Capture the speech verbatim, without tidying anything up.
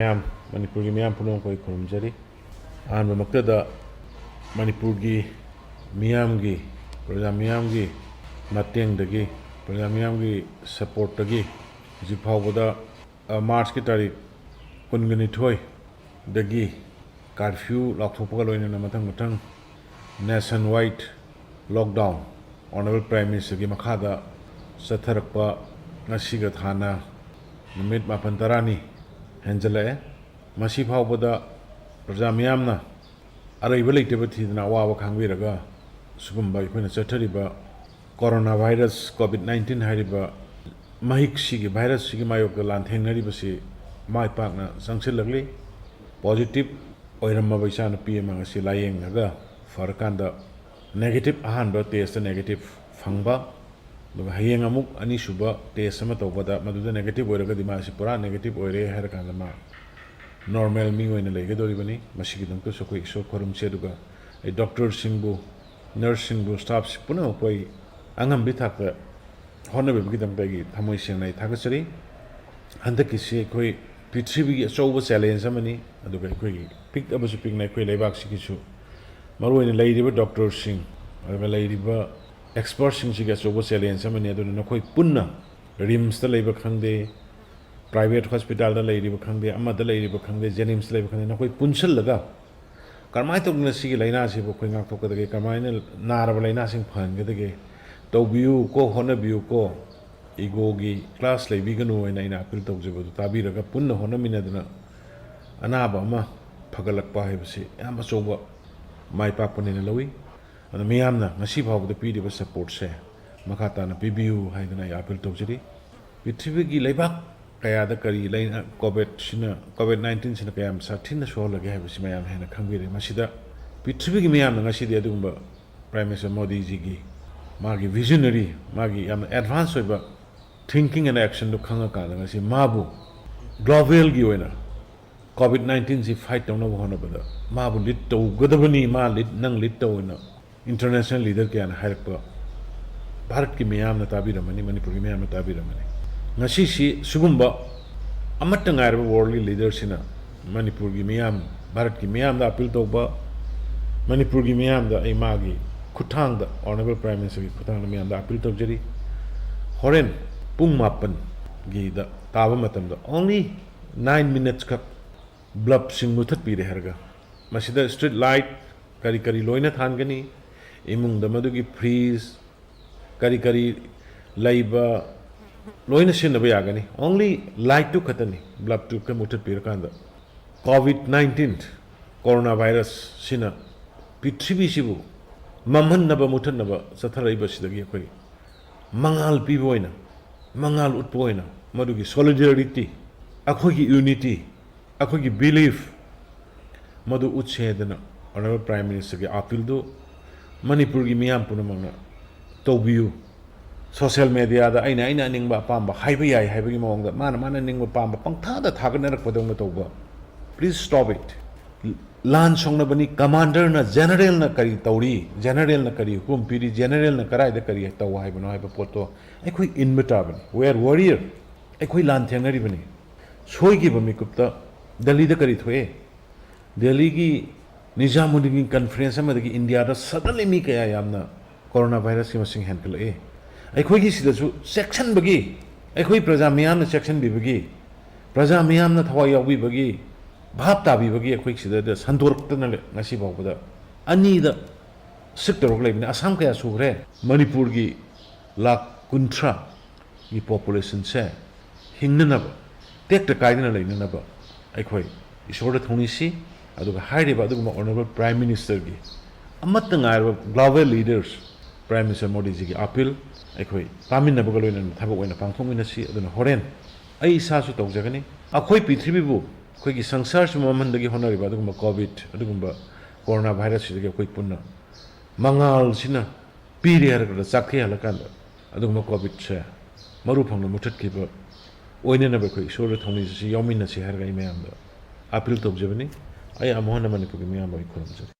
ꯃꯌꯥꯝ, ꯃꯅꯤꯄꯨꯔꯒꯤ ꯃꯤꯌꯥꯝ ꯄꯨꯝꯅꯃꯛꯄꯨ ꯑꯩ ꯈꯨꯔꯨꯝꯖꯔꯤ꯫ ꯑꯍꯥꯟꯕꯃꯛꯇꯗ ꯃꯅꯤꯄꯨꯔꯒꯤ ꯃꯤꯌꯥꯝꯒꯤ, ꯄ꯭ꯔꯖꯥ ꯃꯤꯌꯥꯝꯒꯤ ꯃꯇꯦꯡꯗꯒꯤ, ꯄ꯭ꯔꯖꯥ ꯃꯤꯌꯥꯝꯒꯤ ꯁꯄꯣꯔꯠꯇꯒꯤ ꯍꯧꯖꯤꯛ ꯐꯥꯎꯕꯗ, ꯑ, ꯃꯥꯔꯆꯀꯤ ꯇꯥꯔꯤꯛ ꯀꯨꯟꯒ ꯅꯤꯊꯣꯏꯗꯒꯤ ꯀꯥꯔꯐ꯭ꯌꯨ ꯂꯥꯎꯊꯣꯛꯄꯒ ꯂꯣꯏꯅꯅ ꯃꯊꯪ ꯃꯊꯪ ꯅꯦꯁꯟ ꯋꯥꯏꯗ ꯂꯣꯛꯗꯥꯎꯟ ꯑꯣꯅꯔꯦꯕꯜ ꯄ꯭ꯔꯥꯏꯝ ꯃꯤꯅꯤꯁꯇꯔꯒꯤ ꯃꯈꯥꯗ ꯆꯠꯊꯔꯛꯄ ꯉꯁꯤꯒ ꯊꯥꯅ ꯅꯨꯃꯤꯠ ꯃꯥꯄꯟ ꯇꯔꯥꯅꯤ ꯍꯦꯟꯖꯜꯂꯛꯑꯦ꯫ ꯃꯁꯤ ꯐꯥꯎꯕꯗ ꯄ꯭ꯔꯖꯥ ꯃꯤꯌꯥꯝꯅ ꯑꯔꯩꯕ ꯂꯩꯇꯕ ꯊꯤꯗꯅ ꯑꯋꯥꯕ ꯈꯥꯡꯕꯤꯔꯒ ꯁꯤꯒꯨꯝꯕ ꯑꯩꯈꯣꯏꯅ ꯆꯠꯊꯔꯤꯕ ꯀꯣꯔꯣꯅꯥ ꯚꯥꯏꯔꯁ, ꯀꯣꯚꯤꯗ ꯅꯥꯏꯟꯇꯤꯟ ꯍꯥꯏꯔꯤꯕ ꯃꯍꯤꯛꯁꯤꯒꯤ, ꯚꯥꯏꯔꯁꯁꯤꯒꯤ ꯃꯥꯌꯣꯛꯇ ꯂꯥꯟꯊꯦꯡꯅꯔꯤꯕꯁꯤ ꯃꯥꯏ ꯄꯥꯛꯅ ꯆꯪꯁꯤꯜꯂꯛꯂꯤ꯫ ꯄꯣꯖꯤꯇꯤꯚ ꯑꯣꯏꯔꯝꯃꯕ ꯏꯆꯥꯅꯨꯄꯤ ꯑꯃ ꯉꯁꯤ ꯂꯥꯌꯦꯡꯉꯒ ꯐꯔꯀꯥꯟꯗ ꯅꯦꯒꯦꯇꯤꯚ, ꯑꯍꯥꯟꯕ ꯇꯦꯁꯇ ꯅꯦꯒꯦꯇꯤꯚ ꯐꯪꯕ, ꯑꯗꯨꯒ ꯍꯌꯦꯡ ꯑꯃꯨꯛ ꯑꯅꯤꯁꯨꯕ ꯇꯦꯁ ꯑꯃ ꯇꯧꯕꯗ ꯃꯗꯨꯗ ꯅꯦꯒꯦꯇꯤꯚ ꯑꯣꯏꯔꯒꯗꯤ ꯃꯥꯁꯤ ꯄꯨꯔꯥ ꯅꯦꯒꯦꯇꯤꯚ ꯑꯣꯏꯔꯦ ꯍꯥꯏꯔꯀꯥꯟꯗ ꯃꯥ ꯅꯣꯔꯃꯦꯜ ꯃꯤ ꯑꯣꯏꯅ ꯂꯩꯒꯗꯧꯔꯤꯕꯅꯤ꯫ ꯃꯁꯤꯒꯤꯗꯃꯛꯇꯁꯨ ꯑꯩꯈꯣꯏ ꯏꯁꯣꯔ ꯈꯨꯔꯨꯝꯁꯤ꯫ ꯑꯗꯨꯒ ꯑꯩ ꯗꯣꯛꯇꯔꯁꯤꯡꯕꯨ, ꯅꯔꯁꯁꯤꯡꯕꯨ, ꯁ꯭ꯇꯥꯐꯁꯤ ꯄꯨꯝꯅꯃꯛꯄꯨ ꯑꯩ ꯑꯉꯝꯕꯤ ꯊꯥꯛꯇ ꯍꯣꯠꯅꯕꯤꯕꯒꯤꯗꯃꯛꯇ ꯑꯩꯒꯤ ꯊꯃꯣꯏ ꯁꯦꯡꯅ ꯑꯩ ꯊꯥꯒꯠꯆꯔꯤ꯫ ꯍꯟꯗꯛꯀꯤꯁꯤ ꯑꯩꯈꯣꯏ ꯄ꯭ꯔꯤꯊꯤꯕꯤꯒꯤ ꯑꯆꯧꯕ ꯆꯦꯂꯦꯟꯖ ꯑꯃꯅꯤ, ꯑꯗꯨꯒ ꯑꯩꯈꯣꯏꯒꯤ ꯄꯤꯛꯑꯕꯁꯨ ꯄꯤꯛꯅ ꯑꯩꯈꯣꯏ ꯂꯩꯕꯥꯛꯁꯤꯒꯤꯁꯨ, ꯃꯔꯨꯑꯣꯏꯅ ꯂꯩꯔꯤꯕ ꯗꯣꯛꯇꯔꯁꯤꯡ, ꯑꯗꯨꯒ ꯂꯩꯔꯤꯕ ꯑꯦꯛꯁꯄꯔꯠꯁꯤꯡꯁꯤꯒꯤ ꯑꯆꯧꯕ ꯆꯦꯂꯦꯟꯖ ꯑꯃꯅꯤ꯫ ꯑꯗꯨꯅ ꯅꯈꯣꯏ ꯄꯨꯟꯅ, ꯔꯤꯝꯁꯇ ꯂꯩꯕ ꯈꯪꯗꯦ, ꯄ꯭ꯔꯥꯏꯚꯦꯠ ꯍꯣꯁꯄꯤꯇꯥꯜꯗ ꯂꯩꯔꯤꯕ ꯈꯪꯗꯦ, ꯑꯃꯗ ꯂꯩꯔꯤꯕ ꯈꯪꯗꯦ, ꯖꯦꯅꯤꯝꯁꯇ ꯂꯩꯕ ꯈꯪꯗꯦ, ꯅꯈꯣꯏ ꯄꯨꯟꯁꯤꯜꯂꯒ ꯀꯔꯝꯍꯥꯏꯅ ꯇꯧꯗꯅ ꯁꯤꯒꯤ ꯂꯥꯏꯅꯥꯁꯤꯕꯨ ꯑꯩꯈꯣꯏ ꯉꯥꯛꯊꯣꯛꯀꯗꯒꯦ? ꯀꯔꯝꯍꯥꯏꯅ ꯅꯥꯔꯕ ꯂꯥꯏꯅꯥꯁꯤꯡ ꯐꯍꯟꯒꯗꯒꯦ? ꯇꯧꯕꯤꯌꯨ ꯀꯣ, ꯍꯣꯠꯅꯕꯤꯌꯨ ꯀꯣ꯫ ꯏꯒꯣꯒꯤ ꯀ꯭ꯂꯥꯁ ꯂꯩꯕꯤꯒꯅꯨ ꯍꯥꯏꯅ ꯑꯩꯅ ꯑꯄꯤꯜ ꯇꯧꯖꯕꯗꯨ ꯇꯥꯕꯤꯔꯒ ꯄꯨꯟꯅ ꯍꯣꯠꯅꯃꯤꯟꯅꯗꯨꯅ ꯑꯅꯥꯕ ꯑꯃ ꯐꯒꯠꯂꯛꯄ ꯍꯥꯏꯕꯁꯤ ꯌꯥꯝ ꯑꯆꯧꯕ ꯃꯥꯏ ꯄꯥꯛꯄꯅꯦꯅ ꯂꯧꯏ꯫ ꯑꯗꯨ ꯃꯤꯌꯥꯝꯅ ꯉꯁꯤ ꯐꯥꯎꯕꯗ ꯄꯤꯔꯤꯕ ꯁꯄꯣꯔꯠꯁꯦ ꯃꯈꯥ ꯇꯥꯅ ꯄꯤꯕꯤꯌꯨ ꯍꯥꯏꯗꯅ ꯑꯩ ꯑꯄꯤꯜ ꯇꯧꯖꯔꯤ꯫ ꯄ꯭ꯔꯤꯊꯤꯕꯤꯒꯤ ꯂꯩꯕꯥꯛ ꯀꯌꯥꯗ ꯀꯔꯤ ꯂꯩꯅ-, ꯀꯣꯚꯤꯗꯁꯤꯅ, ꯀꯣꯚꯤꯗ ꯅꯥꯏꯟꯇꯤꯟꯁꯤꯅ ꯀꯌꯥꯝ ꯁꯥꯊꯤꯅ ꯁꯣꯛꯍꯜꯂꯒꯦ ꯍꯥꯏꯕꯁꯤ ꯃꯌꯥꯝ ꯍꯦꯟꯅ ꯈꯪꯕꯤꯔꯦ꯫ ꯃꯁꯤꯗ ꯄ꯭ꯔꯤꯊꯤꯕꯤꯒꯤ ꯃꯤꯌꯥꯝꯅ ꯉꯁꯤꯗꯤ ꯑꯗꯨꯒꯨꯝꯕ ꯄ꯭ꯔꯥꯏꯝ ꯃꯤꯅꯤꯁꯇꯔ ꯃꯣꯗꯤꯖꯤꯒꯤ ꯃꯥꯒꯤ ꯚꯤꯖꯟꯅꯔꯤ, ꯃꯥꯒꯤ ꯌꯥꯝꯅ ꯑꯦꯗꯚꯥꯟꯁ ꯑꯣꯏꯕ thinking and actionꯗꯨ ꯈꯪꯉꯀꯥꯟꯗ ꯉꯁꯤ ꯃꯥꯕꯨ ꯒ꯭ꯂꯣꯕꯦꯜꯒꯤ ꯑꯣꯏꯅ ꯀꯣꯚꯤꯗ ꯅꯥꯏꯟꯇꯤꯟꯁꯤ ꯐꯥꯏꯠ ꯇꯧꯅꯕ ꯍꯣꯠꯅꯕꯗ ꯃꯥꯕꯨ ꯂꯤꯗ ꯇꯧꯒꯗꯕꯅꯤ, ꯃꯥ ꯂꯤꯗ, ꯅꯪ ꯂꯤꯗ ꯇꯧꯅ ꯏꯟꯇꯔꯅꯦꯁꯅꯦꯜ ꯂꯤꯗꯔ ꯀꯌꯥꯅ ꯍꯥꯏꯔꯛꯄ ꯚꯥꯔꯠꯀꯤ ꯃꯤꯌꯥꯝꯅ ꯇꯥꯕꯤꯔꯝꯃꯅꯤ, ꯃꯅꯤꯄꯨꯔꯒꯤ ꯃꯤꯌꯥꯝꯅ ꯇꯥꯕꯤꯔꯝꯃꯅꯤ꯫ ꯉꯁꯤꯁꯤ ꯁꯤꯒꯨꯝꯕ ꯑꯃꯠꯇ ꯉꯥꯏꯔꯕ ꯋꯥꯔꯜꯒꯤ ꯂꯤꯗꯔꯁꯤꯅ ꯃꯅꯤꯄꯨꯔꯒꯤ ꯃꯤꯌꯥꯝ, ꯚꯥꯔꯠꯀꯤ ꯃꯤꯌꯥꯝꯗ ꯑꯄꯤꯜ ꯇꯧꯕ, ꯃꯅꯤꯄꯨꯔꯒꯤ ꯃꯤꯌꯥꯝꯗ ꯑꯩ ꯃꯥꯒꯤ ꯈꯨꯠꯊꯥꯡꯗ, ꯑꯣꯅꯔꯦꯕꯜ ꯄ꯭ꯔꯥꯏꯝ ꯃꯤꯅꯤꯁꯇꯔꯒꯤ ꯈꯨꯠꯊꯥꯡꯗ ꯃꯤꯌꯥꯝꯗ ꯑꯄꯤꯜ ꯇꯧꯖꯔꯤ꯫ ꯍꯣꯔꯦꯟ ꯄꯨꯡ ꯃꯥꯄꯟꯒꯤꯗ ꯇꯥꯕ ꯃꯇꯝꯗ only nine minutes ꯈꯛ ꯕ꯭ꯂꯕꯁꯤꯡ ꯃꯨꯊꯠꯄꯤꯔꯦ ꯍꯥꯏꯔꯒ, ꯃꯁꯤꯗ ꯁ꯭ꯇ꯭ꯔꯤꯠ ꯂꯥꯏꯠ ꯀꯔꯤ ꯀꯔꯤ ꯂꯣꯏꯅ ꯊꯥꯟꯒꯅꯤ, ꯏꯃꯨꯡꯗ ꯃꯗꯨꯒꯤ ꯐ꯭ꯔꯤꯖ ꯀꯔꯤ ꯀꯔꯤ ꯂꯩꯕ ꯂꯣꯏꯅ ꯁꯤꯖꯤꯟꯅꯕ ꯌꯥꯒꯅꯤ꯫ Only ꯂꯥꯏꯠꯇꯨ ꯈꯛꯇꯅꯤ ꯕ꯭ꯂꯕꯇꯨ ꯈꯛ ꯃꯨꯊꯠꯄꯤꯔꯀꯥꯟꯗ꯫ ꯀꯣꯚꯤꯗ ꯅꯥꯏꯟꯇꯤꯟ ꯀꯣꯔꯣꯅꯥ ꯚꯥꯏꯔꯁꯁꯤꯅ ꯄ꯭ꯔꯤꯊꯤꯕꯤꯁꯤꯕꯨ ꯃꯝꯍꯟꯅꯕ, ꯃꯨꯊꯠꯅꯕ ꯆꯠꯊꯔꯛꯏꯕꯁꯤꯗꯒꯤ ꯑꯩꯈꯣꯏ ꯃꯉꯥꯜ ꯄꯤꯕ ꯑꯣꯏꯅ, ꯃꯉꯥꯜ ꯎꯠꯄ ꯑꯣꯏꯅ ꯃꯗꯨꯒꯤ ꯁꯣꯂꯤꯗꯥꯔꯤꯇꯤ, ꯑꯩꯈꯣꯏꯒꯤ ꯌꯨꯅꯤꯇꯤ, ꯑꯩꯈꯣꯏꯒꯤ ꯕꯤꯂꯤꯐ ꯃꯗꯨ ꯎꯠꯁꯦ ꯍꯥꯏꯗꯅ ꯑꯣꯅꯔꯦꯕꯜ ꯄ꯭ꯔꯥꯏꯝ ꯃꯤꯅꯤꯁꯇꯔꯒꯤ ꯑꯥꯄꯤꯜꯗꯨ ꯃꯅꯤꯄꯨꯔꯒꯤ ꯃꯤꯌꯥꯝ ꯄꯨꯝꯅꯃꯛꯅ ꯇꯧꯕꯤꯌꯨ꯫ ꯁꯣꯁꯤꯌꯦꯜ ꯃꯦꯗꯤꯌꯥꯗ ꯑꯩꯅ, ꯑꯩꯅ ꯑꯅꯤꯡꯕ ꯑꯄꯥꯝꯕ ꯍꯥꯏꯕ ꯌꯥꯏ ꯍꯥꯏꯕꯒꯤ ꯃꯑꯣꯡꯗ ꯃꯥꯅ, ꯃꯥꯅ ꯅꯤꯡꯕ ꯄꯥꯝꯕ ꯄꯪꯊꯥꯗ ꯊꯥꯒꯠꯅꯔꯛꯄꯗꯧꯅ ꯇꯧꯕ꯫ Please stop it. ꯂꯥꯟ ꯁꯣꯛꯅꯕꯅꯤ꯫ ꯀꯃꯥꯟꯗꯔꯅ, ꯖꯦꯅꯔꯦꯜꯅ ꯀꯔꯤ ꯇꯧꯔꯤ, ꯖꯦꯅꯔꯦꯜꯅ ꯀꯔꯤ ꯍꯨꯀꯨꯝ ꯄꯤꯔꯤ, ꯖꯦꯅꯔꯦꯜꯅ ꯀꯗꯥꯏꯗ ꯀꯔꯤ ꯇꯧ ꯍꯥꯏꯕꯅꯣ ꯍꯥꯏꯕ ꯄꯣꯠꯇꯣ ꯑꯩꯈꯣꯏ ꯏꯟꯕ ꯇꯥꯕꯅꯤ꯫ We are warrior. ꯑꯩꯈꯣꯏ ꯂꯥꯟ ꯊꯦꯡꯅꯔꯤꯕꯅꯤ꯫ ꯁꯣꯏꯈꯤꯕ ꯃꯤꯀꯨꯞꯇ ꯗꯦꯜꯂꯤꯗ ꯀꯔꯤ ꯊꯣꯛꯑꯦ? ꯗꯦꯜꯂꯤꯒꯤ ꯅꯤꯖꯥꯃꯨꯗꯗꯤꯟꯒꯤ ꯀꯟꯐ꯭ꯔꯦꯟꯁ ꯑꯃꯗꯒꯤ ꯏꯟꯗꯤꯌꯥꯗ suddenly ꯃꯤ ꯀꯌꯥ ꯌꯥꯝꯅ ꯀꯣꯔꯣꯅꯥ ꯚꯥꯏꯔꯁꯀꯤ ꯃꯁꯤꯡ ꯍꯦꯟꯒꯠꯂꯛꯏ꯫ ꯑꯩꯈꯣꯏꯒꯤ ꯁꯤꯗꯁꯨ ꯆꯦꯛꯁꯤꯟꯕꯒꯤ, ꯑꯩꯈꯣꯏ ꯄ꯭ꯔꯖꯥ ꯃꯤꯌꯥꯝꯅ ꯆꯦꯛꯁꯤꯟꯕꯤꯕꯒꯤ, ꯄ꯭ꯔꯖꯥ ꯃꯤꯌꯥꯝꯅ ꯊꯋꯥꯏ ꯌꯥꯎꯕꯤꯕꯒꯤ, ꯚꯥꯞ ꯇꯥꯕꯤꯕꯒꯤ ꯑꯩꯈꯣꯏ ꯁꯤꯗ ꯁꯟꯗꯣꯔꯛꯇꯅ ꯂꯩ꯫ ꯉꯁꯤ ꯐꯥꯎꯕꯗ ꯑꯅꯤꯗ ꯁꯤꯛ ꯇꯧꯔꯒ ꯂꯩꯕꯅꯤ꯫ ꯑꯁꯥꯝ ꯀꯌꯥ ꯁꯨꯈ꯭ꯔꯦ? ꯃꯅꯤꯄꯨꯔꯒꯤ ꯂꯥꯈ ꯀꯨꯟꯊ꯭ꯔꯥꯒꯤ ꯄꯣꯄꯨꯂꯦꯁꯟꯁꯦ ꯍꯤꯡꯅꯅꯕ, ꯇꯦꯛꯇ ꯀꯥꯏꯗꯅ ꯂꯩꯅꯅꯕ ꯑꯩꯈꯣꯏ ꯏꯁꯣꯔꯗ ꯊꯧꯅꯤꯁꯤ꯫ ꯑꯗꯨꯒ ꯍꯥꯏꯔꯤꯕ ꯑꯗꯨꯒꯨꯝꯕ ꯑꯣꯅꯔꯦꯕꯜ ꯄ꯭ꯔꯥꯏꯝ ꯃꯤꯅꯤꯁꯇꯔꯒꯤ ꯑꯃꯠꯇ ꯉꯥꯏꯔꯕ ꯒ꯭ꯂꯣꯕꯦꯜ ꯂꯤꯗꯔꯁ ꯄ꯭ꯔꯥꯏꯝ ꯃꯤꯅꯤꯁꯇꯔ ꯃꯣꯗꯤꯖꯤꯒꯤ ꯑꯥꯄꯤꯜ ꯑꯩꯈꯣꯏ ꯇꯥꯃꯤꯟꯅꯕꯒ ꯂꯣꯏꯅꯅ ꯊꯕꯛ ꯑꯣꯏꯅ ꯄꯥꯡꯊꯣꯛꯃꯤꯟꯅꯁꯤ꯫ ꯑꯗꯨꯅ ꯍꯣꯔꯦꯟ ꯑꯩ ꯏꯁꯥꯁꯨ ꯇꯧꯖꯒꯅꯤ꯫ ꯑꯩꯈꯣꯏ ꯄ꯭ꯔꯤꯊꯤꯕꯤꯕꯨ, ꯑꯩꯈꯣꯏꯒꯤ ꯁꯪꯁꯥꯔꯁꯤꯕꯨ ꯃꯝꯍꯟꯕꯒꯤ ꯍꯣꯠꯅꯔꯤꯕ ꯑꯗꯨꯒꯨꯝꯕ ꯀꯣꯚꯤꯗ, ꯑꯗꯨꯒꯨꯝꯕ ꯀꯣꯔꯣꯅꯥ ꯚꯥꯏꯔꯁꯁꯤꯗꯒꯤ ꯑꯩꯈꯣꯏ ꯄꯨꯟꯅ ꯃꯉꯥꯜꯁꯤꯅ ꯄꯤꯔꯦ ꯍꯥꯏꯔꯒ ꯆꯥꯛꯊꯦꯛꯍꯜꯂꯀꯥꯟꯗ ꯑꯗꯨꯒꯨꯝꯕ ꯀꯣꯚꯤꯗꯁꯦ ꯃꯔꯨ ꯐꯪꯅ ꯃꯨꯊꯠꯈꯤꯕ ꯑꯣꯏꯅꯅꯕ ꯑꯩꯈꯣꯏ ꯏꯁꯣꯔꯗ ꯊꯧꯅꯤꯖꯁꯤ ꯌꯥꯎꯃꯤꯟꯅꯁꯤ ꯍꯥꯏꯔꯒ ꯑꯩ ꯃꯌꯥꯝꯗ ꯑꯥꯄꯤꯜ ꯇꯧꯖꯕꯅꯤ꯫ ꯑꯩ ꯑꯃꯨꯛ ꯍꯟꯅ ꯃꯅꯤꯄꯨꯔꯒꯤ ꯃꯤꯌꯥꯝꯕꯨ ꯑꯩ ꯈꯨꯔꯨꯝꯖꯔꯤ꯫